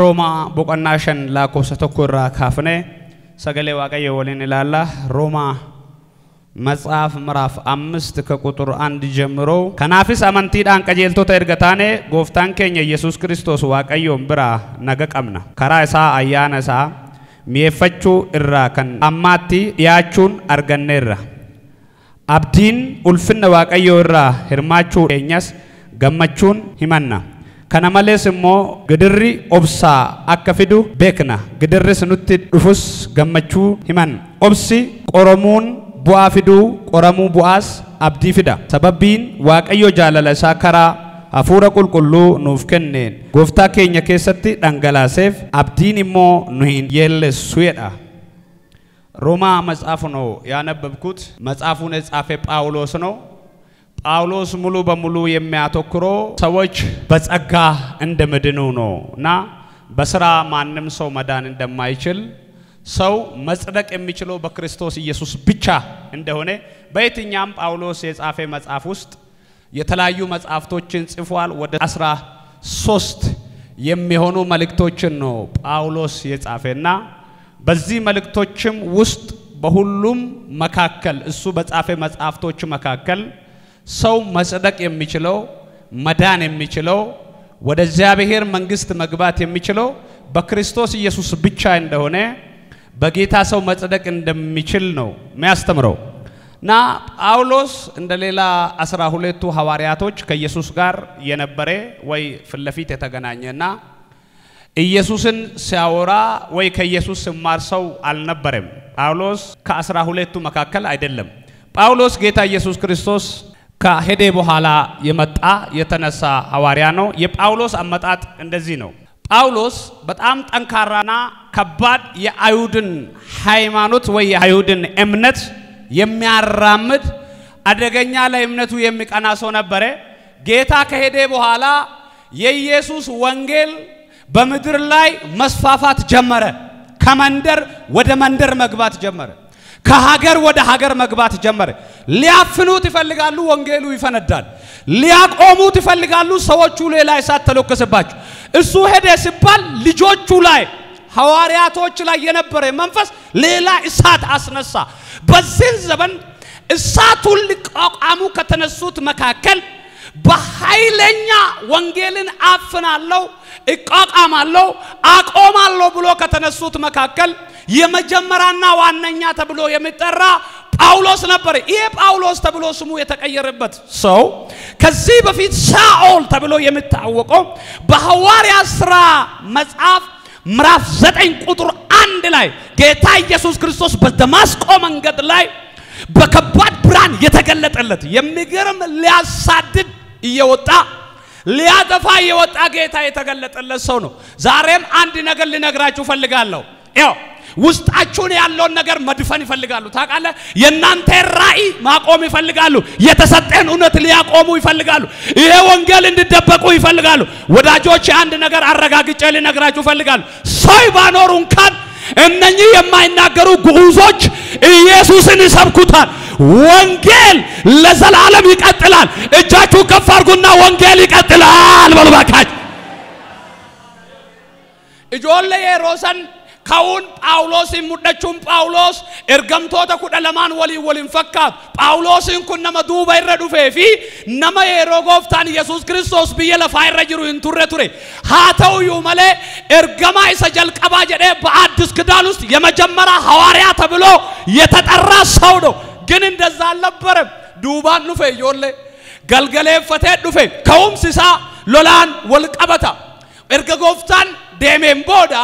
Roomaa boqonnaa 5 lakkoofsa 1 irraa kaafne sagalee Waaqayyoo waliin ilaalla. Roomaa መጽሐፍ ምዕራፍ 5 ከቁጥር 1 ጀምሮ kanaafis amantiidhaan qajeeltota erga taane gooftaan keenya Yesuus Kiristoos Waaqayyoon biraa naga qabna. Karaa isaa ayyaana isaa mi'eeffachuu irraa kan ammaatti dhiyaachuun arganneerra. Abdiin ulfinna Waaqayyoo irraa hirmaachuu keenyas gammachuun himanna. Kana malees immoo gidirri obsaa akka fidu beekna. Gidirris nutti dhufus gammachuu himanna. Obsi qoramuun bu'aa fiduu, qoramuu bu'aas abdii fida. Sababiin Waaqayyo jaalala isaa karaa hafuura qulqulluu nuuf kenneen gooftaa keenya keessatti dhangalaaseef abdiin immoo nu hin yeellessu jedha. ሮማ መጽሐፍ ነው ያነበብኩት። መጽሐፉን የጻፈ ጳውሎስ ነው። ጳውሎስ ሙሉ በሙሉ የሚያተኩረው ሰዎች በጸጋ እንደሚድኑ ነው እና በስራ ማንም ሰው መዳን እንደማይችል፣ ሰው መጽደቅ የሚችለው በክርስቶስ ኢየሱስ ብቻ እንደሆነ በየትኛም ጳውሎስ የጻፈ መጽሐፍ ውስጥ የተለያዩ መጽሐፍቶችን ጽፏል። ወደ 13 የሚሆኑ መልእክቶችን ነው ጳውሎስ የጻፈና በዚህ መልእክቶችም ውስጥ በሁሉም መካከል እሱ በጻፈ መጽሐፍቶች መካከል ሰው መጽደቅ የሚችለው፣ መዳን የሚችለው፣ ወደ እግዚአብሔር መንግስት መግባት የሚችለው በክርስቶስ ኢየሱስ ብቻ እንደሆነ፣ በጌታ ሰው መጽደቅ እንደሚችል ነው የሚያስተምረው። እና ጳውሎስ እንደ ሌላ 12ቱ ሐዋርያቶች ከኢየሱስ ጋር የነበረ ወይ ፊት ለፊት የተገናኘና ኢየሱስን ሲያወራ ወይ ከኢየሱስ ሲማር ሰው አልነበረም። ጳውሎስ ከ12ቱ መካከል አይደለም። ጳውሎስ ጌታ ኢየሱስ ክርስቶስ ከሄደ በኋላ የመጣ የተነሳ ሐዋርያ ነው። የጳውሎስ አመጣጥ እንደዚህ ነው። ጳውሎስ በጣም ጠንካራና ከባድ የአይሁድን ሃይማኖት ወይ የአይሁድን እምነት የሚያራምድ፣ አደገኛ ለእምነቱ የሚቀና ሰው ነበረ። ጌታ ከሄደ በኋላ የኢየሱስ ወንጌል በምድር ላይ መስፋፋት ጀመረ። ከመንደር ወደ መንደር መግባት ጀመረ። ከሀገር ወደ ሀገር መግባት ጀመረ። ሊያፍኑት ይፈልጋሉ፣ ወንጌሉ ይፈነዳል። ሊያቆሙት ይፈልጋሉ፣ ሰዎቹ ሌላ እሳት ተለኮሰባቸው። እሱ ሄደ ሲባል ልጆቹ ላይ፣ ሐዋርያቶች ላይ የነበረ መንፈስ ሌላ እሳት አስነሳ። በዚህ ዘመን እሳቱን ሊቋቋሙ ከተነሱት መካከል በኃይለኛ ወንጌልን አፍናለሁ፣ እቋቋማለሁ፣ አቆማለሁ ብሎ ከተነሱት መካከል የመጀመሪያና ዋነኛ ተብሎ የሚጠራ ጳውሎስ ነበር። ይሄ ጳውሎስ ተብሎ ስሙ የተቀየረበት ሰው ከዚህ በፊት ሳኦል ተብሎ የሚታወቀው በሐዋርያት ሥራ መጽሐፍ ምዕራፍ 9 ቁጥር 1 ላይ ጌታ ኢየሱስ ክርስቶስ በደማስቆ መንገድ ላይ በከባድ ብርሃን የተገለጠለት፣ የሚገርም ሊያሳድድ እየወጣ ሊያጠፋ እየወጣ ጌታ የተገለጠለት ሰው ነው። ዛሬም አንድ ነገር ልነግራችሁ ፈልጋለሁ። ያው ውስጣችሁን ያለውን ነገር መድፈን ይፈልጋሉ። ታውቃለህ፣ የእናንተ ራእይ ማቆም ይፈልጋሉ። የተሰጠን እውነት ሊያቆሙ ይፈልጋሉ። ይሄ ወንጌል እንዲደበቁ ይፈልጋሉ። ወዳጆች፣ አንድ ነገር አረጋግጬ ልነግራችሁ ፈልጋለሁ። ሰው ባኖሩ እንኳን እነኚህ የማይናገሩ ግዑዞች ኢየሱስን ይሰብኩታል። ወንጌል ለዘላለም ይቀጥላል። እጃችሁ ከፍ አድርጉና ወንጌል ይቀጥላል በሉ እባካችሁ። Ijoollee yeroo san ka'uun Phaawulosin mudhachuun Phaawulos ergamtoota 12n waliin waliin fakkaatu. Phaawulosiin kun nama duuba irra dhufee fi nama yeroo gooftaan Yesuus Kiristoos biyya lafaa irra jiru hin turre ture. Haa ta'uyyuu malee ergamaa isa jalqabaa jedhee በአዲስ ኪዳን ውስጥ የመጀመሪያ ሐዋርያ ተብሎ የተጠራ ሰው ነው። ግን እንደዛ አልነበረም። Duubaan dhufe ijoollee galgaleeffatee dhufe. Ka'umsi isaa lolaan wal qabata. Erga gooftaan deemeen booda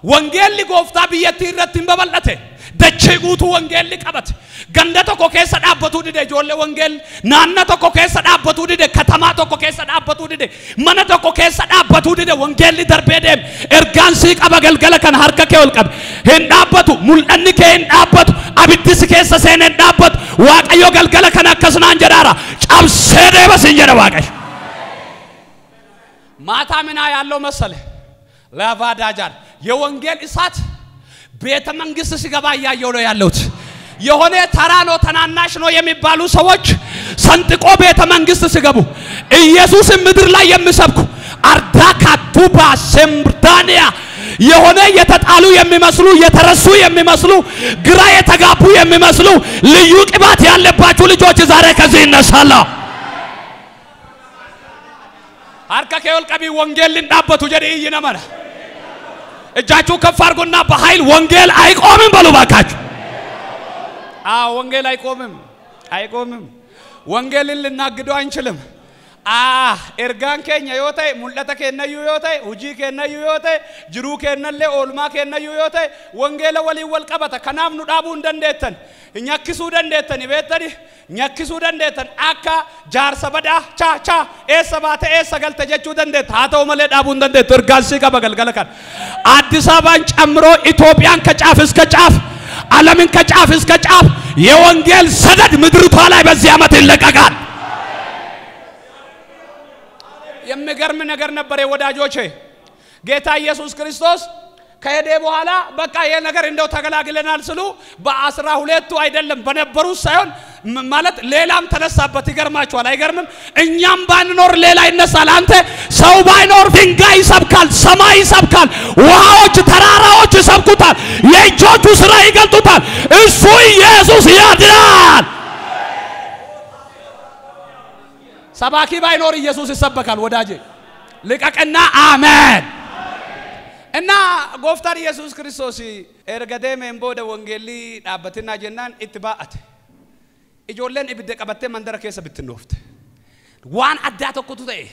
wangeelli gooftaa biyyattii irratti hin babal'ate. Dachee guutuu wangeelli qabate. Ganda tokko keessa dhaabbatuu dide ijoollee wangeelli. Naannoo tokko keessa dhaabbatuu dide. Katamaa tokko keessa dhaabbatuu dide. Mana tokko keessa dhaabbatuu dide. Wangeelli darbee deeme. Ergaan sii qaba galgala kan harka kee ol qabe. Hin dhaabbatu. Mul'anni kee hin dhaabbatu. Abiddi si keessa seenee hin dhaabbatu. Waaqayyo galgala kana akkasumaan jedhaara. Cabsee deema siin jedha Waaqayyo. ማታ ምና ያለው መሰለ ለቫዳጃር የወንጌል እሳት ቤተ መንግስት ሲገባ እያየው ነው ያለሁት። የሆነ ተራ ነው ተናናሽ ነው የሚባሉ ሰዎች ሰንጥቆ ቤተ መንግስት ሲገቡ፣ ኢየሱስን ምድር ላይ የሚሰብኩ አርዳካ ቱባ ሴምርዳንያ የሆነ የተጣሉ የሚመስሉ፣ የተረሱ የሚመስሉ፣ ግራ የተጋቡ የሚመስሉ ልዩ ቅባት ያለባችሁ ልጆች ዛሬ ከዚህ ይነሳሉ። Harka kee ol qabii ወንጌል hin dhaabbatu jedhi iyyi namana። እጃችሁ ከፍ አድርጉና በኃይል ወንጌል አይቆምም በሉ ባካችሁ። አዎ ወንጌል አይቆምም፣ አይቆምም። ወንጌልን ልናግደው አንችልም። Ergaan keenya yoo ta'e, mul'ata keenyayyuu yoo ta'e, hojii keenyayyuu yoo ta'e, jiruu keenyallee oolmaa keenyayyuu yoo ta'e, wangeela waliin wal qabata. Kanaaf nu dhaabuu hin dandeettan, nyakkisuu dandeettani, beektani nyakkisuu dandeettan, akka jaarsa badaa chaa chaa eessa baate eessa galte jechuu dandeetta. Haa ta'u malee dhaabuu hin dandeettu. Ergaan sii qaba galgala kana. አዲስ አበባን ጨምሮ ኢትዮጵያን ከጫፍ እስከ ጫፍ፣ ዓለምን ከጫፍ እስከ ጫፍ የወንጌል ሰደድ ምድሪቷ ላይ በዚህ ዓመት ይለቀቃል። የሚገርም ነገር ነበር ወዳጆቼ። ጌታ ኢየሱስ ክርስቶስ ከሄደ በኋላ በቃ ይሄ ነገር እንደው ተገላግለናል ስሉ በ12ቱ አይደለም በነበሩት ሳይሆን ማለት ሌላም ተነሳበት። ይገርማችኋል፣ አይገርምም? እኛም ባንኖር ሌላ ይነሳል። አንተ ሰው ባይኖር ድንጋይ ይሰብካል፣ ሰማይ ይሰብካል፣ ውሃዎች ተራራዎች ይሰብኩታል፣ የእጆቹ ስራ ይገልጡታል። እሱ ኢየሱስ ያድናል። ሰባኪ ባይኖር ኢየሱስ ይሰበካል። ወዳጄ ልቀቅና አሜን። እና gooftaan ኢየሱስ ክርስቶስ erga deemeen booda wangeelli dhaabbatinaa jennaan itti baa'ate. Ijoolleen ibidda qabattee mandara keessa bittinnoofte. Waan addaa tokkotu ta'e.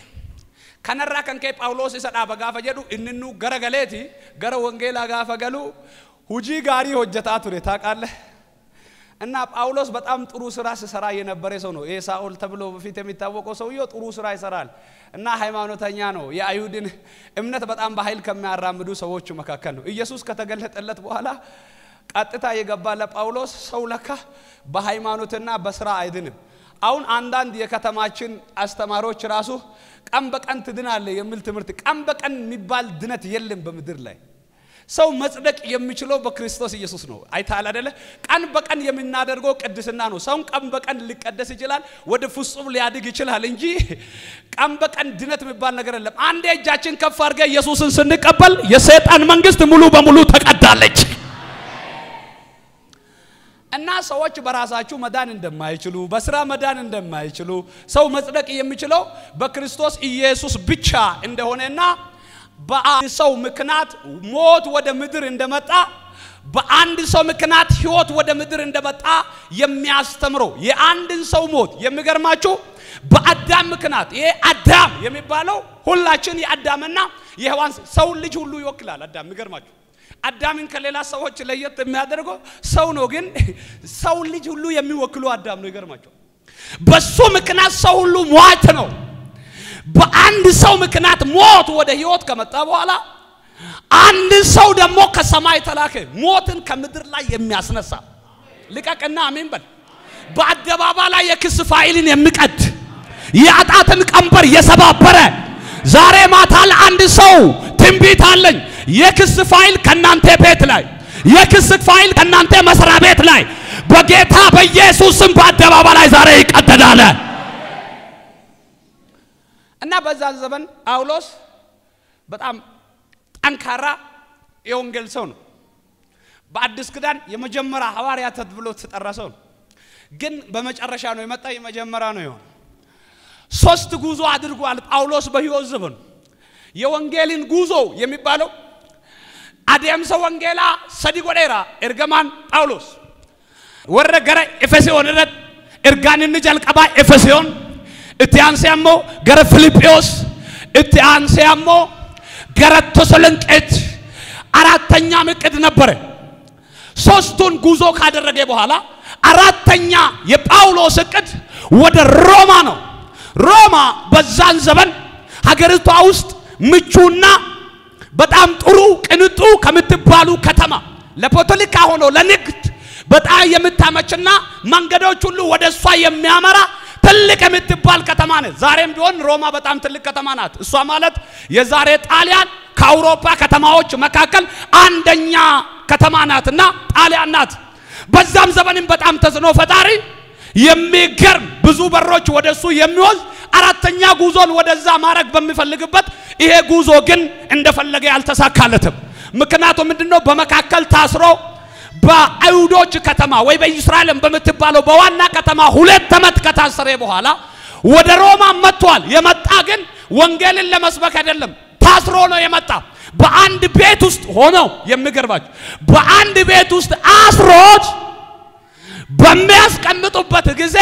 Kanarraa kan ka'e Phaawulos isa dhaaba gaafa jedhu inni nu gara galeeti gara wangeelaa gaafa galu hojii gaarii hojjetaa ture ታውቃለህ። እና ጳውሎስ በጣም ጥሩ ስራ ሲሰራ የነበረ ሰው ነው። ይሄ ሳኦል ተብሎ በፊት የሚታወቀው ሰውየው ጥሩ ስራ ይሰራል እና ሃይማኖተኛ ነው። የአይሁድን እምነት በጣም በኃይል ከሚያራምዱ ሰዎች መካከል ነው። ኢየሱስ ከተገለጠለት በኋላ ቀጥታ የገባ ለጳውሎስ ሰው ለካ በሃይማኖትና በስራ አይድንም። አሁን አንዳንድ የከተማችን አስተማሪዎች ራሱ ቀን በቀን ትድናለህ የሚል ትምህርት፣ ቀን በቀን የሚባል ድነት የለም በምድር ላይ። ሰው መጽደቅ የሚችለው በክርስቶስ ኢየሱስ ነው። አይተሃል አይደለ? ቀን በቀን የምናደርገው ቅድስና ነው። ሰውን ቀን በቀን ሊቀደስ ይችላል፣ ወደ ፍጹም ሊያድግ ይችላል እንጂ ቀን በቀን ድነት የሚባል ነገር የለም። አንዴ እጃችን ከፍ አድርገን ኢየሱስን ስንቀበል የሰይጣን መንግስት ሙሉ በሙሉ ተቀዳለች። እና ሰዎች በራሳችሁ መዳን እንደማይችሉ፣ በስራ መዳን እንደማይችሉ፣ ሰው መጽደቅ የሚችለው በክርስቶስ ኢየሱስ ብቻ እንደሆነና በአንድ ሰው ምክንያት ሞት ወደ ምድር እንደመጣ፣ በአንድ ሰው ምክንያት ህይወት ወደ ምድር እንደመጣ የሚያስተምረው የአንድን ሰው ሞት፣ የሚገርማችሁ በአዳም ምክንያት፣ ይሄ አዳም የሚባለው ሁላችን የአዳምና የሔዋን ሰው ልጅ ሁሉ ይወክላል። አዳም የሚገርማችሁ አዳምን ከሌላ ሰዎች ለየት የሚያደርገው ሰው ነው፣ ግን ሰው ልጅ ሁሉ የሚወክሉ አዳም ነው። ይገርማችሁ በሱ ምክንያት ሰው ሁሉ ሟች ነው። በአንድ ሰው ምክንያት ሞት ወደ ህይወት ከመጣ በኋላ አንድ ሰው ደግሞ ከሰማይ ተላከ፣ ሞትን ከምድር ላይ የሚያስነሳ። ልቀቅና አሜን በል። በአደባባይ ላይ የክስ ፋይልን የሚቀድ፣ የአጣትን ቀንበር የሰባበረ፣ ዛሬ ማታ ለአንድ ሰው ትንቢት አለኝ። የክስ ፋይል ከናንተ ቤት ላይ፣ የክስ ፋይል ከናንተ መስሪያ ቤት ላይ በጌታ በኢየሱስ ስም በአደባባይ ላይ ዛሬ ይቀደዳል። እና በዛን ዘመን ጳውሎስ በጣም ጠንካራ የወንጌል ሰው ነው። በአዲስ ኪዳን የመጀመሪያ ሐዋርያ ተብሎ ተጠራ ሰው ነው። ግን በመጨረሻ ነው የመጣ፣ የመጀመሪያ ነው የሆነ። 3 ጉዞ አድርጓል ጳውሎስ በሕይወት ዘመኑ። የወንጌልን ጉዞ የሚባለው adeemsa wangeelaa 3 godheera ergamaan Phaawulos. Warra gara Efesoon irratti ergaan inni jalqabaa Efesoon, itti aansee ammoo gara Filiphiyos, itti aansee ammoo gara ተሰሎንቄት አራተኛ እቅድ ነበረ። 3ቱን ጉዞ ካደረገ በኋላ አራተኛ የጳውሎስ እቅድ ወደ ሮማ ነው። ሮማ በዛን ዘመን ሀገሪቷ ውስጥ ምቹና በጣም ጥሩ ቅንጡ ከምትባሉ ከተማ፣ ለፖለቲካ ሆኖ ለንግድ በጣም የምታመችና መንገዶች ሁሉ ወደ እሷ የሚያመራ ትልቅ የምትባል ከተማ ነች። ዛሬም ቢሆን ሮማ በጣም ትልቅ ከተማ ናት። እሷ ማለት የዛሬ ጣሊያን ከአውሮፓ ከተማዎች መካከል አንደኛ ከተማ ናትና ጣሊያን ናት። በዛም ዘመንም በጣም ተጽዕኖ ፈጣሪ፣ የሚገርም ብዙ በሮች ወደሱ የሚወስድ፣ አራተኛ ጉዞን ወደዛ ማድረግ በሚፈልግበት ይሄ ጉዞ ግን እንደፈለገ ያልተሳካለትም። ምክንያቱም ምንድነው? በመካከል ታስሮ በአይሁዶች ከተማ ወይ በኢየሩሳሌም በምትባለው በዋና ከተማ 2 ዓመት ከታሰረ በኋላ ወደ ሮማ መጥቷል። የመጣ ግን ወንጌልን ለመስበክ አይደለም፣ ታስሮ ነው የመጣ። በአንድ ቤት ውስጥ ሆኖ የሚገርማችሁ በአንድ ቤት ውስጥ አስሮት በሚያስቀምጡበት ጊዜ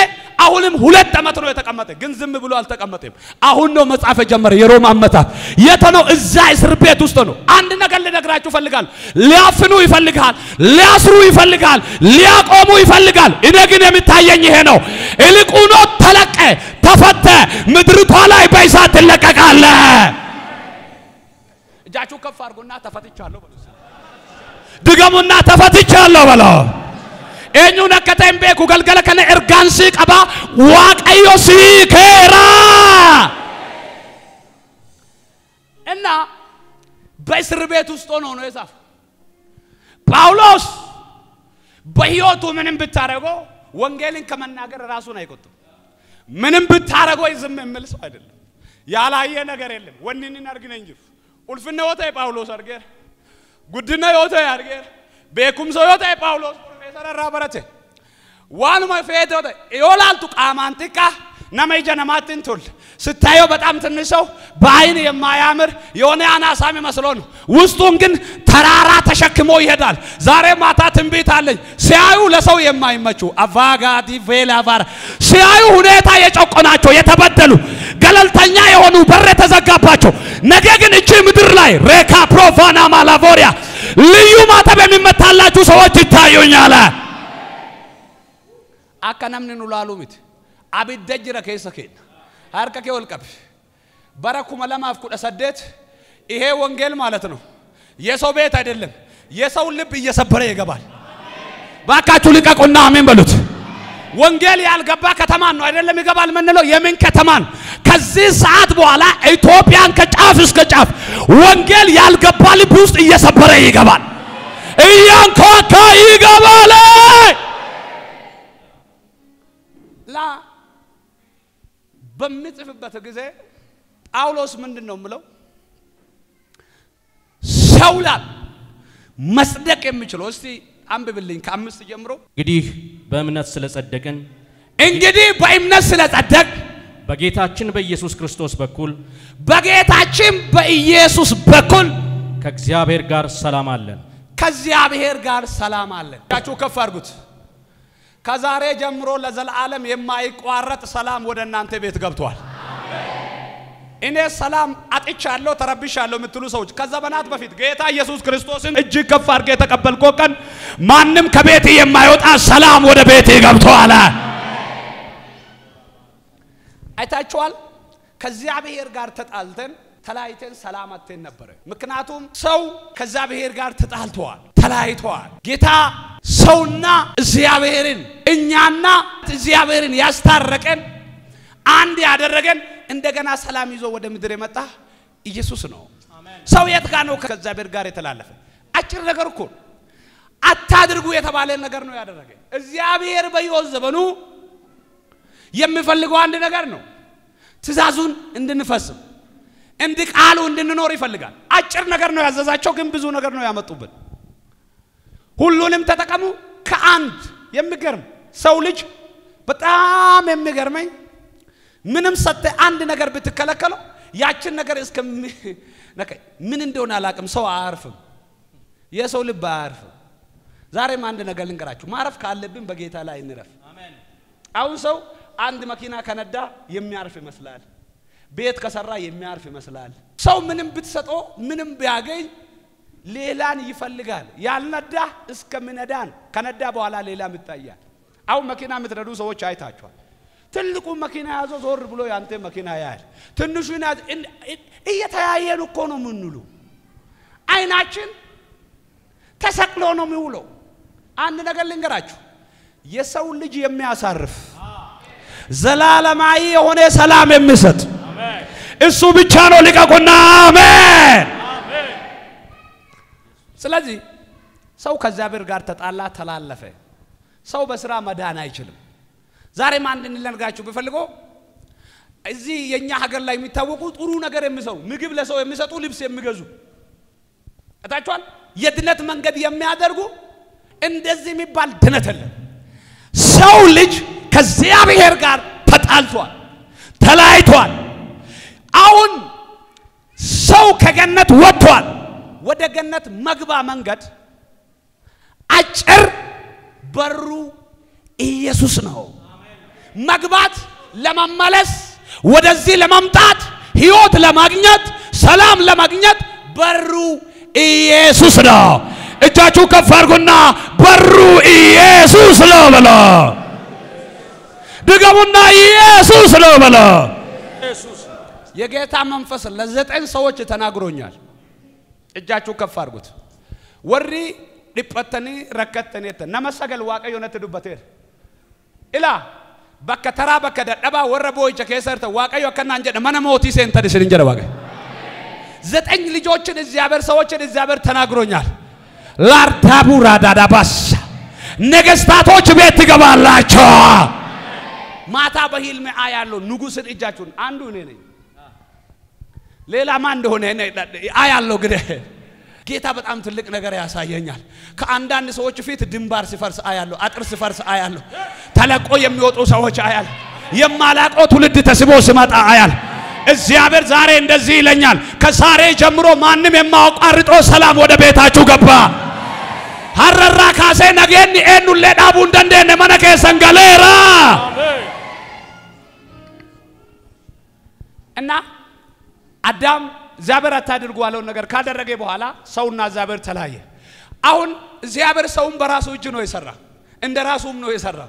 አሁንም 2 ዓመት ነው የተቀመጠ። ግን ዝም ብሎ አልተቀመጠም። አሁን ነው መጻፍ የጀመረ። የሮማ አመታት የት ነው? እዛ እስር ቤት ውስጥ ነው። አንድ ነገር ልነግራችሁ እፈልጋለሁ። ሊያፍኑ ይፈልጋል፣ ሊያስሩ ይፈልጋል፣ ሊያቆሙ ይፈልጋል። እኔ ግን የሚታየኝ ይሄ ነው። ይልቁኑ ተለቀ፣ ተፈተ፣ ምድሪቷ ላይ በእሳት ትለቀቃለህ። እጃችሁ ከፍ አድርጉና ተፈትቻለሁ በሉ። ድገሙና ተፈትቻለሁ በሉ። Eenyuun akka ta'e hin beeku. Galgala kana ergaan sii qaba. Waaqayyo sii keera. እና በእስር ቤት ውስጥ ሆኖ ነው የጻፈው። ጳውሎስ በሕይወቱ ምንም ብታረገው ወንጌልን ከመናገር ራሱን አይቆጥም። ምንም ብታረገው ዝም የሚል ሰው አይደለም። ያላየ ነገር የለም። ወኒንን አርግነ እንጂ ኡልፍነ ወተ ጳውሎስ አርጌር ጉድነ ወተ አርጌር beekumsa yoo ta'e Phaawulos profeesara irraa barate. Waanuma feete yoo ta'e yoo laaltu qaamaan xiqqaa nama ija namaatti hin tolle ስታየው በጣም ትንሽ ሰው በአይን የማያምር የሆነ አናሳ የሚመስለው ነው። ውስጡን ግን ተራራ ተሸክሞ ይሄዳል። ዛሬ ማታ ትንቢት አለኝ። ሲያዩ ለሰው የማይመቹ አቫጋዲ ቬላቫር ሲያዩ ሁኔታ የጨቆናቸው የተበደሉ ገለልተኛ የሆኑ በር የተዘጋባቸው፣ ነገ ግን እቺ ምድር ላይ ሬካ ፕሮፋና ማላቮሪያ ልዩ ማተብ የሚመታላችሁ ሰዎች ይታዩኛል። Akka namni nu laalu miti. Abidda jira keessa keenya. Harka kee ol qabi. Bara 2018 ይሄ ወንጌል ማለት ነው የሰው ቤት አይደለም፣ የሰው ልብ እየሰበረ ይገባል። ባካችሁ ልቀቁና አሜን በሉት። ወንጌል ያልገባ ከተማ ነው አይደለም ይገባል የምንለው የምን ከተማ ነው? ከዚህ ሰዓት በኋላ ኢትዮጵያን ከጫፍ እስከ ጫፍ ወንጌል ያልገባ ልብ ውስጥ እየሰበረ ይገባል፣ እያንኳኳ ይገባል። ላ በሚጽፍበት ጊዜ ጳውሎስ ምንድን ነው የምለው? ሰው ላል መጽደቅ የሚችለው እስቲ አንብብልኝ ከ5 ጀምሮ። እንግዲህ በእምነት ስለጸደቅን እንግዲህ በእምነት ስለጸደቅ በጌታችን በኢየሱስ ክርስቶስ በኩል በጌታችን በኢየሱስ በኩል ከእግዚአብሔር ጋር ሰላም አለን። ከእግዚአብሔር ጋር ሰላም አለን። እጃችሁ ከፍ አድርጉት። ከዛሬ ጀምሮ ለዘላለም የማይቋረጥ ሰላም ወደ እናንተ ቤት ገብቷል። እኔ ሰላም አጥቻለሁ ተረብሻለሁ የምትሉ ሰዎች ከዘመናት በፊት ጌታ ኢየሱስ ክርስቶስን እጅግ ከፍ አድርገህ የተቀበልከው ቀን ማንም ከቤት የማይወጣ ሰላም ወደ ቤት ገብቷል። አይታችኋል። ከእግዚአብሔር ጋር ተጣልተን ተለያይተን ሰላም አጥተን ነበረ። ምክንያቱም ሰው ከእግዚአብሔር ጋር ተጣልተዋል፣ ተለያይተዋል። ጌታ ሰውና እግዚአብሔርን እኛና እግዚአብሔርን ያስታረቀን አንድ ያደረገን እንደገና ሰላም ይዞ ወደ ምድር የመጣ ኢየሱስ ነው። ሰው የት ጋር ነው ከእግዚአብሔር ጋር የተላለፈ? አጭር ነገር እኮ አታድርጉ የተባለ ነገር ነው ያደረገ። እግዚአብሔር በሕይወት ዘመኑ የሚፈልገው አንድ ነገር ነው፣ ትእዛዙን እንድንፈጽም እንድ ቃሉ እንድንኖር ይፈልጋል። አጭር ነገር ነው ያዘዛቸው፣ ግን ብዙ ነገር ነው ያመጡብን። ሁሉንም ተጠቀሙ ከአንድ የሚገርም ሰው ልጅ በጣም የሚገርመኝ ምንም ሰጥተህ አንድ ነገር ብትከለከለው ያችን ነገር እስከ ምን እንደሆነ አላውቅም፣ ሰው አያርፍም። የሰው ልብ አያርፍም። ዛሬም አንድ ነገር ልንገራችሁ፣ ማረፍ ካለብን በጌታ ላይ እንረፍ። አሁን ሰው አንድ መኪና ከነዳ የሚያርፍ ይመስላል። ቤት ከሰራ የሚያርፍ ይመስላል። ሰው ምንም ብትሰጠው ምንም ቢያገኝ ሌላን ይፈልጋል። ያልነዳ እስከሚነዳ ነው። ከነዳ በኋላ ሌላም ይታያል። አሁን መኪና የምትነዱ ሰዎች አይታችኋል። ትልቁ መኪና ያዘው ዞር ብሎ ያንተ መኪና ያያል። ትንሹን ያዘ እየተያየን እኮ ነው የምንውለው። አይናችን ተሰቅሎ ነው የሚውለው። አንድ ነገር ልንገራችሁ፣ የሰው ልጅ የሚያሳርፍ ዘላለማዊ የሆነ ሰላም የሚሰጥ እሱ ብቻ ነው። ልቀቁና አሜን። ስለዚህ ሰው ከእግዚአብሔር ጋር ተጣላ፣ ተላለፈ። ሰው በስራ መዳን አይችልም። ዛሬም አንድ ልነግራችሁ ብፈልገው እዚህ የኛ ሀገር ላይ የሚታወቁ ጥሩ ነገር የሚሰሩ ምግብ ለሰው የሚሰጡ ልብስ የሚገዙ እታችኋል። የድነት መንገድ የሚያደርጉ እንደዚህ የሚባል ድነት የለም። ሰው ልጅ ከእግዚአብሔር ጋር ተጣልቷል፣ ተለያይቷል። አሁን ሰው ከገነት ወጥቷል። ወደ ገነት መግባ መንገድ አጭር በሩ ኢየሱስ ነው። መግባት ለመመለስ፣ ወደዚህ ለመምጣት፣ ህይወት ለማግኘት፣ ሰላም ለማግኘት በሩ ኢየሱስ ነው። እጃችሁ ከፍ አድርጉና በሩ ኢየሱስ ነው በሎ። ድገሙና ኢየሱስ ነው በሎ። የጌታ መንፈስ ለ9 ሰዎች ተናግሮኛል። እጃችሁ ከፍ አድርጉት። Warri dhiphattanii rakkattaniitta nama 9 Waaqayyo natti dubbateera. Ilaa bakka taraa bakka dadhabaa warra boo'icha keessa jirtan Waaqayyo akkanaan jedha mana mootii seentan isinin jedha Waaqayyo. 9 ልጆችን እግዚአብሔር ሰዎችን እግዚአብሔር ተናግሮኛል። ላርታቡ ራዳዳባስ ነገስታቶች ቤት ትገባላችሁ። ማታ በህልሜ አያለሁ ንጉስን እጃችሁን አንዱ እኔ ነኝ። ሌላ ማን እንደሆነ አያለሁ ግን ጌታ በጣም ትልቅ ነገር ያሳየኛል። ከአንዳንድ ሰዎች ፊት ድንባር ሲፈርስ አያለሁ፣ አጥር ሲፈርስ አያለሁ፣ ተለቆ የሚወጡ ሰዎች አያለሁ፣ የማላውቀው ትውልድ ተስቦ ሲመጣ አያለሁ። እግዚአብሔር ዛሬ እንደዚህ ይለኛል፣ ከዛሬ ጀምሮ ማንም የማያቋርጠው ሰላም ወደ ቤታችሁ ገባ። ሀረራ ካሴ ነገኒ ኤኑሌ ዳቡ እንደንደነ መነከ ሰንገሌራ እና አዳም እግዚአብሔር አታድርጉ ያለውን ነገር ካደረገ በኋላ ሰውና እግዚአብሔር ተለያየ። አሁን እግዚአብሔር ሰውን በራሱ እጅ ነው የሰራ፣ እንደ ራሱም ነው የሰራ።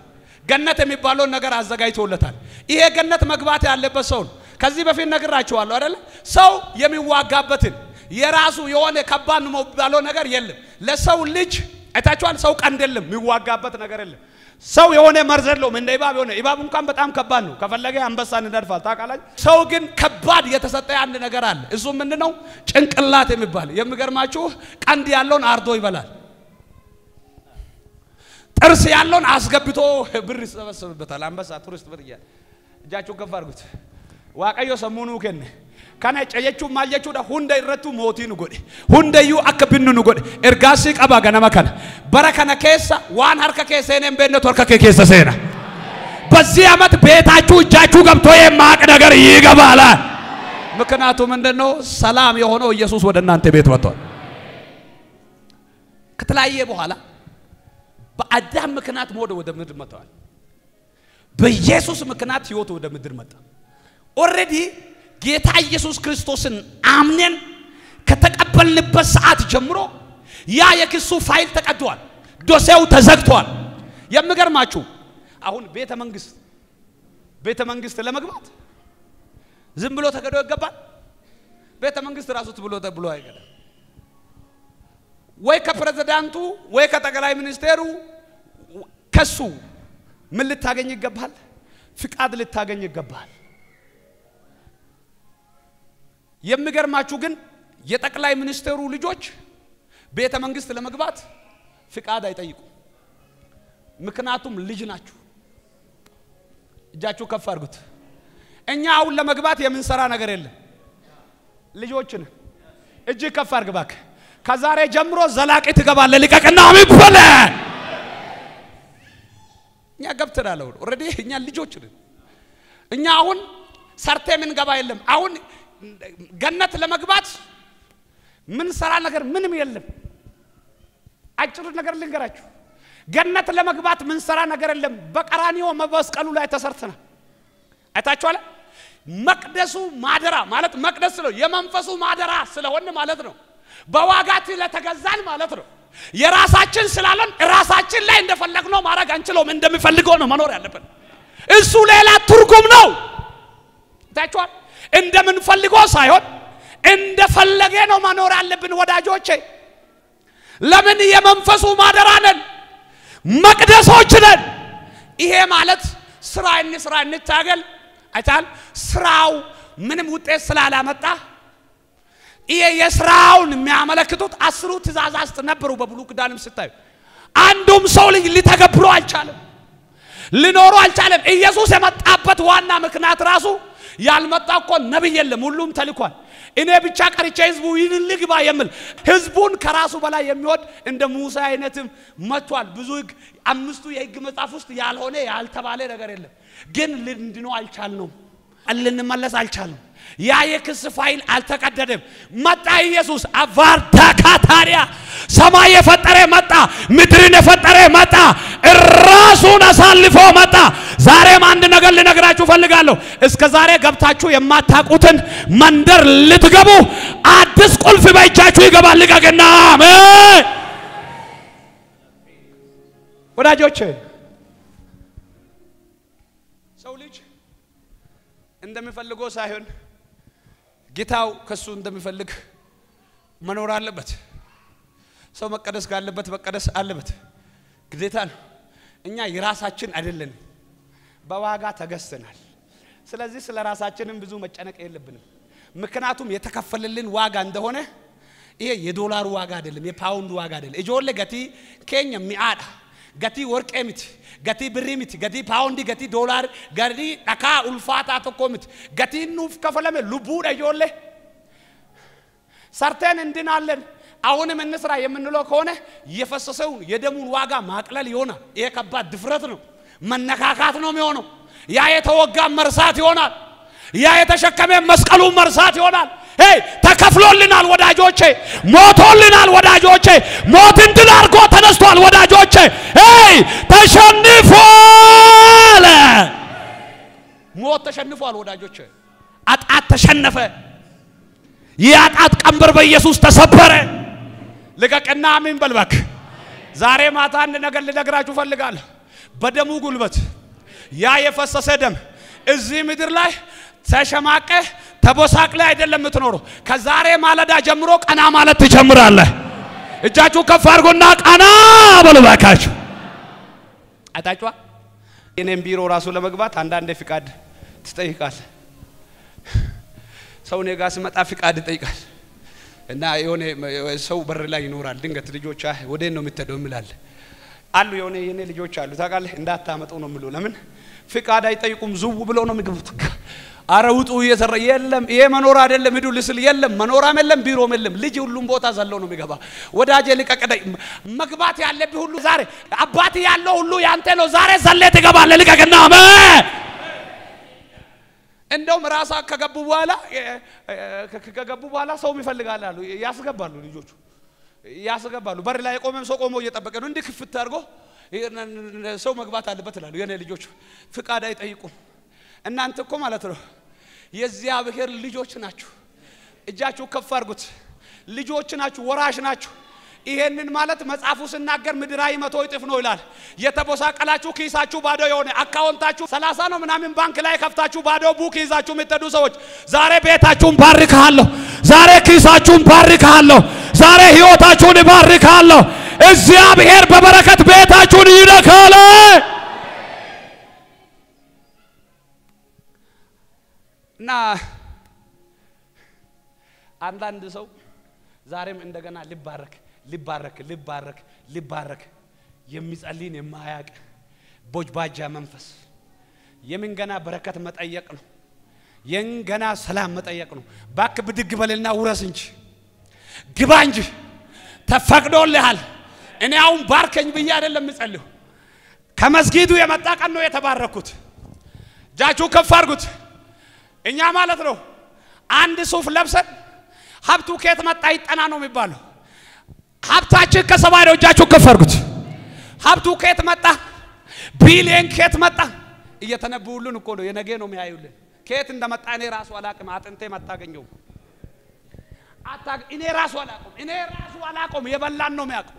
ገነት የሚባለውን ነገር አዘጋጅቶለታል። ይሄ ገነት መግባት ያለበት ሰው ነው። ከዚህ በፊት ነግራችኋለሁ አይደለ? ሰው የሚዋጋበትን የራሱ የሆነ ከባድ ነው የሚባለው ነገር የለም። ለሰው ልጅ አይታችኋል። ሰው ቀንድ የለም፣ የሚዋጋበት ነገር የለም። ሰው የሆነ መርዝ የለውም። እንደ እባብ የሆነ እባብ እንኳን በጣም ከባድ ነው። ከፈለገ አንበሳን ይነድፋል፣ ታውቃላችሁ። ሰው ግን ከባድ የተሰጠ አንድ ነገር አለ። እሱ ምንድነው? ጭንቅላት የሚባል። የሚገርማችሁ ቀንድ ያለውን አርዶ ይበላል። ጥርስ ያለውን አስገብቶ ብር ይሰበስብበታል። አንበሳ ቱሪስት ብር እያለ እጃችሁ ከፍ አድርጉት። Waaqayyo sammuu nuu kenne. Kana jechuun maal jechuudha? Hunda irrattuu mootii nu godhe. Hundayyuu akka binnu nu godhe. Ergaasii qaba ganama kana. Bara kana keessa waan harka kee seenee hin beeknetu harka kee keessa seena. በዚህ ዓመት ቤታችሁ እጃችሁ ገብቶ የማያውቅ ነገር ይገባል። ምክንያቱ ምንድነው? ሰላም የሆነው ኢየሱስ ወደ እናንተ ቤት መጥቷል። ከተለያየ በኋላ በአዳም ምክንያት ሞት ወደ ምድር መጥቷል። በኢየሱስ ምክንያት ህይወት ወደ ምድር መጣ። Already ጌታ ኢየሱስ ክርስቶስን አምነን ከተቀበልንበት ሰዓት ጀምሮ ያ የክሱ ፋይል ተቀዷል፣ ዶሴው ተዘግቷል። የሚገርማችሁ አሁን ቤተ መንግስት ለመግባት ዝም ብሎ ተገዶ ይገባል? ቤተ መንግስት ራሱ ብሎ ተብሎ አይገባም። ወይ ከፕሬዝዳንቱ ወይ ከጠቅላይ ሚኒስቴሩ ከሱ ምን ልታገኝ ይገባል? ፍቃድ ልታገኝ ይገባል። የሚገርማችሁ ግን የጠቅላይ ሚኒስቴሩ ልጆች ቤተ መንግስት ለመግባት ፍቃድ አይጠይቁም። ምክንያቱም ልጅ ናችሁ። እጃችሁ ከፍ አድርጉት። እኛ አሁን ለመግባት የምንሰራ ነገር የለም። ልጆች ነን። እጅ ከፍ አድርግ እባክህ። ከዛሬ ጀምሮ ዘላቂ ትገባለህ። ልቀቅና አሜን በል። እኛ ገብተናል። አሁን already እኛ ልጆች ነን። እኛ አሁን ሰርቴ የምንገባ የለም። አሁን ገነት ለመግባት ምን ሰራ ነገር ምንም የለም። አጭር ነገር ልንገራችሁ። ገነት ለመግባት ምን ሰራ ነገር የለም። በቀራንዮ መስቀሉ ላይ ተሰርተናል። አይታችኋል። መቅደሱ ማደራ ማለት መቅደስ ነው፣ የመንፈሱ ማደራ ስለሆነ ማለት ነው። በዋጋ ስለተገዛን ማለት ነው። የራሳችን ስላለን ራሳችን ላይ እንደፈለግነው ማድረግ አንችለውም። እንደሚፈልገው ነው መኖር ያለብን። እሱ ሌላ ትርጉም ነው። አይታችኋል። እንደምንፈልገው ሳይሆን እንደፈለገ ነው መኖር ያለብን ወዳጆቼ። ለምን? የመንፈሱ ማደራ ነን፣ መቅደሶች ነን። ይሄ ማለት ስራ እንስራ እንታገል አይታል። ስራው ምንም ውጤት ስላላመጣ ይሄ የስራውን የሚያመለክቱት 10 ትእዛዛት ነበሩ በብሉይ ኪዳንም ስታዩ አንዱም ሰው ልጅ ሊተገብሩ አልቻለም፣ ሊኖሩ አልቻለም። ኢየሱስ የመጣበት ዋና ምክንያት ራሱ ያልመጣ እኮ ነብይ የለም፣ ሁሉም ተልኳል። እኔ ብቻ ቀርቼ ህዝቡ ይልግባ የሚል ህዝቡን ከራሱ በላይ የሚወድ እንደ ሙሳ አይነትም መጥቷል። ብዙ ህግ 5ቱ የህግ መጽሐፍ ውስጥ ያልሆነ ያልተባለ ነገር የለም። ግን ልንድነው አልቻልነውም፣ ልንመለስ አልቻልንም። ያ የክስ ፋይል አልተቀደደም። መጣ ኢየሱስ አቫርዳካታሪያ ሰማይ የፈጠረ መጣ፣ ምድርን የፈጠረ መጣ፣ ራሱን አሳልፎ መጣ። ዛሬም አንድ ነገር ልነግራችሁ ፈልጋለሁ። እስከ ዛሬ ገብታችሁ የማታውቁትን መንደር ልትገቡ አዲስ ቁልፍ በእጃችሁ ይገባል። ልቀቅና አሜን። ወዳጆቼ ሰው ልጅ እንደሚፈልገው ሳይሆን ጌታው ከሱ እንደሚፈልግ መኖር አለበት። ሰው መቀደስ ካለበት መቀደስ አለበት፣ ግዴታ ነው። እኛ የራሳችን አይደለንም፣ በዋጋ ተገዝተናል። ስለዚህ ስለ ራሳችንም ብዙ መጨነቅ የለብንም። ምክንያቱም የተከፈለልን ዋጋ እንደሆነ ይሄ የዶላሩ ዋጋ አይደለም፣ የፓውንድ ዋጋ አይደለም። Ijoollee gatii keenya mi'aadha. Gatii warqee miti, gatii birrii miti, gatii paawundii, gatii doolaar, gatii dhakaa ulfaataa tokko miti. Gatiin nuuf kafalame lubbuudha ijoollee. ሰርተን እንድናለን አሁንም እንስራ የምንለው ከሆነ የፈሰሰውን የደሙን ዋጋ ማቅለል ይሆናል። ይሄ ከባድ ድፍረት ነው፣ መነካካት ነው የሚሆነው። ያ የተወጋ መርሳት ይሆናል። ያ የተሸከመ መስቀሉን መርሳት ይሆናል። ሄይ ተከፍሎልናል ወዳጆቼ፣ ሞቶልናል ወዳጆቼ፣ ሞትን ድል አድርጎ ተነስቷል ወዳጆቼ። ሄይ ተሸንፏል። ሞት ተሸንፏል ወዳጆቼ። አጣት ተሸነፈ። የአጣት ቀንበር በኢየሱስ ተሰበረ። ልቀቅና አሜን በል እባክህ። ዛሬ ማታ አንድ ነገር ልነግራችሁ ፈልጋለሁ። በደሙ ጉልበት ያ የፈሰሰ ደም እዚህ ምድር ላይ ተሸማቀ ተቦሳቅለ አይደለም የምትኖረው። ከዛሬ ማለዳ ጀምሮ ቀና ማለት ትጀምራለህ። እጃችሁ ከፍ አድርጎና ቀና በሉ እባካችሁ። አይታችኋል። እኔም ቢሮ ራሱ ለመግባት አንዳንዴ ፍቃድ ትጠይቃለህ። ሰው እኔ ጋር ስመጣ ፍቃድ ይጠይቃል። እና የሆነ ሰው በር ላይ ይኖራል። ድንገት ልጆች ወዴት ነው የምትሄደው የሚላል አሉ። የሆነ የኔ ልጆች አሉ ታውቃለህ፣ እንዳታመጡ ነው የሚሉ። ለምን ፍቃድ አይጠይቁም? ዝው ብለው ነው የሚገቡት። አረ ውጡ እየሰራ የለም፣ ይሄ መኖር አይደለም ሂዱ ልስል የለም፣ መኖራም የለም፣ ቢሮም የለም። ልጅ ሁሉም ቦታ ዘለው ነው የሚገባ። ወዳጄ ልቀቅደ መግባት ያለብህ ሁሉ ዛሬ አባት ያለው ሁሉ ያንተ ነው። ዛሬ ዘለ ትገባለህ። ልቀቅና አሜን። እንደውም ራሳ ከገቡ በኋላ ሰው ይፈልጋል አሉ። ያስገባሉ፣ ልጆቹ ያስገባሉ። በር ላይ የቆመም ሰው ቆሞ እየጠበቀ ነው። እንዲህ ክፍት አድርጎ ሰው መግባት አለበት ይላሉ። የኔ ልጆች ፍቃድ አይጠይቁም። እናንተ እኮ ማለት ነው የእግዚአብሔር ልጆች ናችሁ። እጃችሁ ከፍ አድርጉት። ልጆች ናችሁ፣ ወራሽ ናችሁ። ይሄንን ማለት መጽሐፉ ሲናገር ምድራዊ 100 እጥፍ ነው ይላል። የተቦሳቀላችሁ ኪሳችሁ ባዶ የሆነ አካውንታችሁ 30 ነው ምናምን ባንክ ላይ ከፍታችሁ ባዶ book ይዛችሁ የምትሄዱ ሰዎች ዛሬ ቤታችሁን ባርካለሁ። ዛሬ ኪሳችሁን ባርካለሁ። ዛሬ ህይወታችሁን ባርካለሁ። እግዚአብሔር በበረከት ቤታችሁን ይነካል። እና አንዳንድ ሰው ዛሬም እንደገና ልባረክ ልባረክ ልባረክ ልባረክ የሚጸልይን የማያውቅ ቦጅባጃ መንፈስ የምን ገና በረከት መጠየቅ ነው። የምን ገና ሰላም መጠየቅ ነው። ባክ ብድግ በልና ውረስ እንጂ ግባ እንጂ ተፈቅዶልሃል። እኔ አሁን ባርከኝ ብዬ አይደለም የምጸልዩ። ከመስጊዱ የመጣ ቀን ነው የተባረኩት። እጃችሁ ከፍ አድርጉት። እኛ ማለት ነው አንድ ሱፍ ለብሰን ሀብቱ ከየት መጣ ይጠና ነው የሚባለው። ሀብታችን ከሰማይ ነው። እጃችሁ ከፍ አድርጉት። ሀብቱ ከየት መጣ? ቢሊየን ከየት መጣ? እየተነብዩልን እኮ ነው። የነገ ነው የሚያዩልን። ከየት እንደመጣ እኔ ራሱ አላቅም። አጥንቴም አታገኘውም። እኔ ራሱ አላቅም። እኔ ራሱ አላቅም። የበላን ነው የሚያውቀው።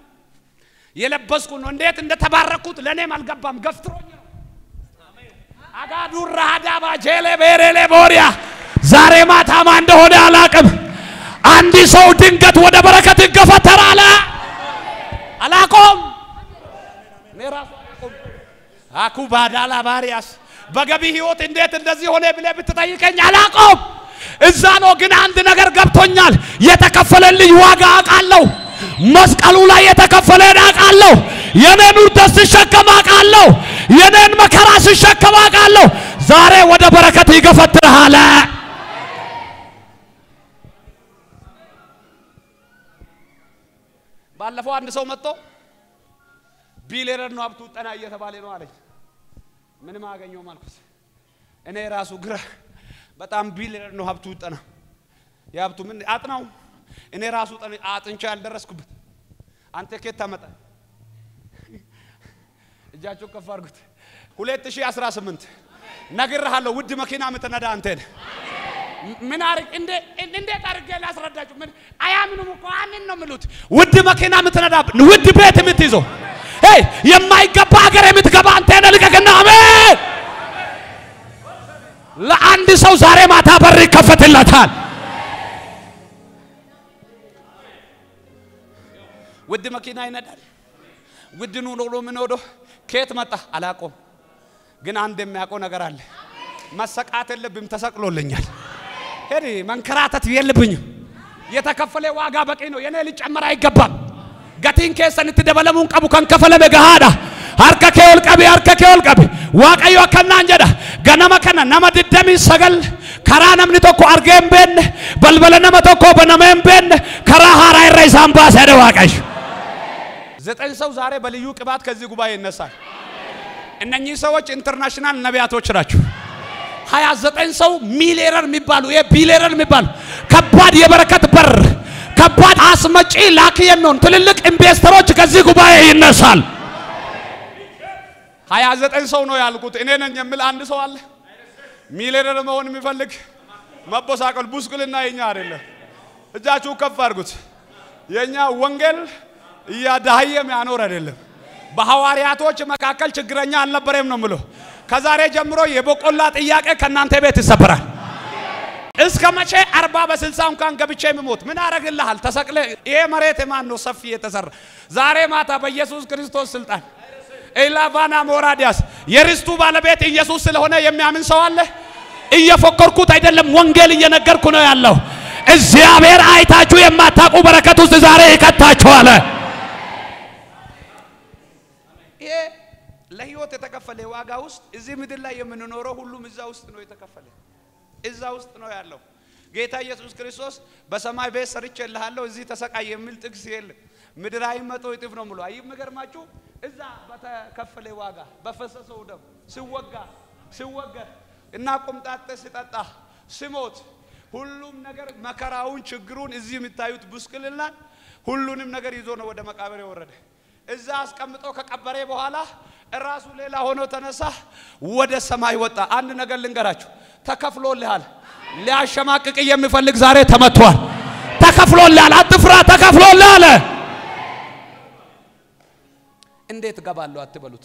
የለበስኩ ነው። እንዴት እንደተባረኩት ለእኔም አልገባም። ገፍትሮኝ ነው። አጋዱራ ሀዳባ ጄሌ ቤሬሌ ቦሪያ ዛሬ ማታማ እንደሆነ አላቅም። አንድ ሰው ድንገት ወደ በረከት ይገፈተራል። አላቆም እኔ ራሱ አላቆም። አኩባዳላ ባሪያስ በገቢ ህይወት እንዴት እንደዚህ ሆነ ብለህ ብትጠይቀኝ አላቆም። እዛ ነው ግን አንድ ነገር ገብቶኛል። የተከፈለልኝ ዋጋ አውቃለሁ። መስቀሉ ላይ የተከፈለን አውቃለሁ። የኔን ውርደት ስሸከም አውቃለሁ። የኔን መከራ ስሸከም አውቃለሁ። ዛሬ ወደ በረከት ይገፈትርሃል። ባለፈው አንድ ሰው መጥቶ ቢሊየነር ነው ሀብቱ ጠና እየተባለ ነው አለኝ። ምንም አገኘውም አልኩት። እኔ ራሱ ግራ በጣም ቢሊየነር ነው ሀብቱ ጠና የሀብቱ ምን አጥናው እኔ ራሱ አጥንቼ ያልደረስኩበት አንተ ከየት ታመጣለህ? እጃችሁ ከፍ አድርጉት። 2018 ነግሬሃለሁ። ውድ መኪና የምትነዳ አንተ ነህ። ምን አርግ እንዴት አድርጌ ላስረዳችሁ? ምን አያምኑም እኮ አምን ነው የሚሉት። ውድ መኪና የምትነዳ፣ ውድ ቤት የምትይዘው፣ ሄይ የማይገባ ሀገር የምትገባ አንተ ነህ። ልቀቅና አሜን። ለአንድ ሰው ዛሬ ማታ በር ይከፈትለታል። ውድ መኪና ይነዳል። ውድ ኑሮ ምን ሆኖ ከየት መጣ አላውቀውም፣ ግን አንድ የሚያውቀው ነገር አለ። መሰቃት የለብኝም፣ ተሰቅሎልኛል። ሄዲ መንከራተት የለብኝም። የተከፈለ ዋጋ በቂ ነው። የኔ ሊጨመር አይገባም። gatiin keessan itti dabalamuun qabu kan kafalame gahaadha. Harka kee ol qabi, harka kee ol qabi. Waaqayyo akkanaan jedha. Ganama kana nama 29 karaa namni tokko argee hin beekne, balbala nama tokko banamee hin beekne, karaa haaraa irra isaan baasa jedha Waaqayyo. 9 ሰው ዛሬ በልዩ ቅባት ከዚህ ጉባኤ ይነሳል። እነኚህ ሰዎች international ነቢያቶች ናቸው። 29 ሰው ሚሊየነር የሚባሉ የቢሊየነር የሚባሉ ከባድ የበረከት በር ከባድ አስመጪ ላኪ የሚሆኑ ትልልቅ ኢንቨስተሮች ከዚህ ጉባኤ ይነሳል። 29 ሰው ነው ያልኩት። እኔ ነኝ የሚል አንድ ሰው አለ? ሚሊየነር መሆን የሚፈልግ መቦሳቀል ቡስቅልና የኛ አይደለም። እጃችሁ ከፍ አድርጉት። የኛ ወንጌል እያዳህየ የሚያኖር አይደለም። በሐዋርያቶች መካከል ችግረኛ አልነበረም ነው የምለው። ከዛሬ ጀምሮ የበቆላ ጥያቄ ከእናንተ ቤት ይሰበራል። እስከ መቼ 40 በ60 እንኳን ገብቼ የምሞት ምን አረግልሃል? ተሰቅለ ይሄ መሬት የማን ነው? ሰፊ የተሰራ ዛሬ ማታ በኢየሱስ ክርስቶስ ስልጣን ኤላቫና ሞራዲያስ የርስቱ ባለቤት ኢየሱስ ስለሆነ የሚያምን ሰው አለ? እየፎከርኩት አይደለም፣ ወንጌል እየነገርኩ ነው ያለው። እግዚአብሔር አይታችሁ የማታውቁ በረከት ውስጥ ዛሬ ይከታችኋል። ይሄ ለህይወት የተከፈለ ዋጋ ውስጥ እዚህ ምድር ላይ የምንኖረው ሁሉም እዛ ውስጥ ነው የተከፈለ፣ እዛ ውስጥ ነው ያለው። ጌታ ኢየሱስ ክርስቶስ በሰማይ ቤት ሰርቼልሃለሁ እዚህ ተሰቃይ የሚል ጥቅስ የለም። ምድራዊ መቶ እጥፍ ነው ብሎ አይ፣ የሚገርማችሁ እዛ በተከፈለ ዋጋ በፈሰሰው ደም ሲወጋ ሲወገር እና ቆምጣጤ ሲጠጣ ሲሞት ሁሉም ነገር መከራውን ችግሩን እዚህ የሚታዩት ብስቅልናን ሁሉንም ነገር ይዞ ነው ወደ መቃብር የወረደ። እዛ አስቀምጦ ከቀበሬ በኋላ እራሱ ሌላ ሆኖ ተነሳ፣ ወደ ሰማይ ወጣ። አንድ ነገር ልንገራችሁ፣ ተከፍሎልሃል። ሊያሸማቅቅ የሚፈልግ ዛሬ ተመቷል። ተከፍሎልሃል፣ አትፍራ፣ ተከፍሎልሃል። እንዴት እገባለሁ አትበሉት።